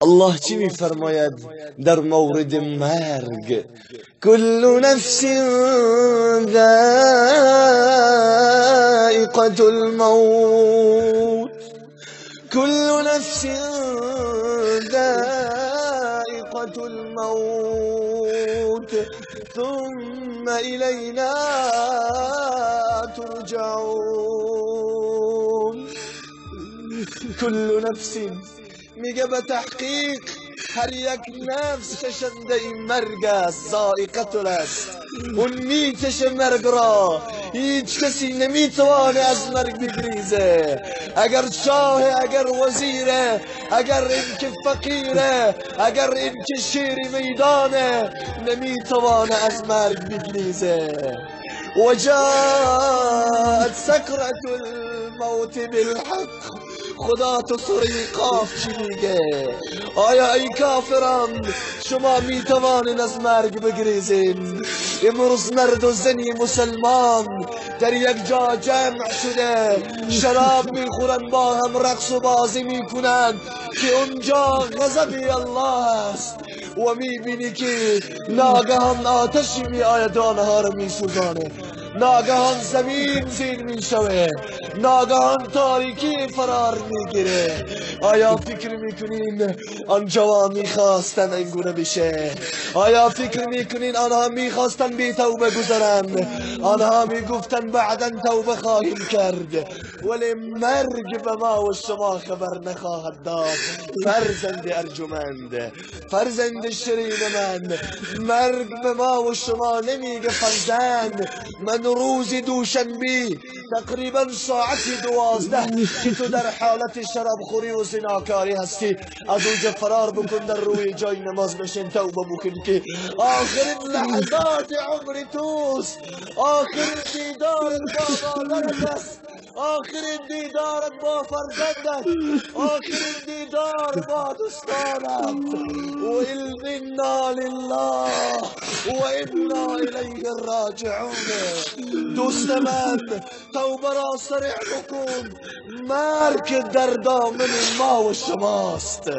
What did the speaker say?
الله چی میفرماید در مورد مرگ؟ كل نفس ذائقة الموت، كل نفس ذائقة الموت ثم إلينا ترجعون. كل نفس میگه به تحقیق هر یک نفس چشنده این مرگ است، ذائقة است، اون میچشه مرگ را، هیچ کسی نمیتوانه از مرگ بگریزه، اگر شاه، اگر وزیره، اگر اینکه فقیره، اگر اینکه شیر میدانه، نمیتوانه از مرگ بگریزه. وجاءت سکرة الموت بالحق. خدا تو سوره قاف چی میگه؟ آیا ای کافران شما میتوانین از مرگ بگریزین؟ امروز مرد و زنی مسلمان در یک جا جمع شده، شراب میخورن، با هم رقص و بازی میکنن که اونجا غضب الله است و میبینی که ناگهان آتشی میآید و آنها را میسوزانه، ناگهان زمین زیر میشوه، ناگهان تاریکی فرار میگیره. آیا فکر میکنین آن جوان میخواستن اینگونه بشه؟ آیا فکر میکنین آنها میخواستن بی توبه گذرن؟ آنها میگفتن بعدا توبه خواهیم کرد، ولی مرگ به ما و شما خبر نخواهد داد. فرزند ارجمند، فرزند شیرین من، مرگ به ما و شما نمیگه فرزند. من روز دوشنبه تقریبا ساعت 12 که تو در حالت شرابخوری و زناکاری هستی، از اونجا فرار بکن، در روی جای نماز بشین، توبه بکن که آخرین لحظات عمر توست، آخرین دیدارت با مادرت است، آخرین دیدارت با فرزندت، آخرین دیدار با دوستانت. و انا لله و انا الیه راجعون. دوست من توبه را سریع بکن، مرگ در دامن ما و شماست.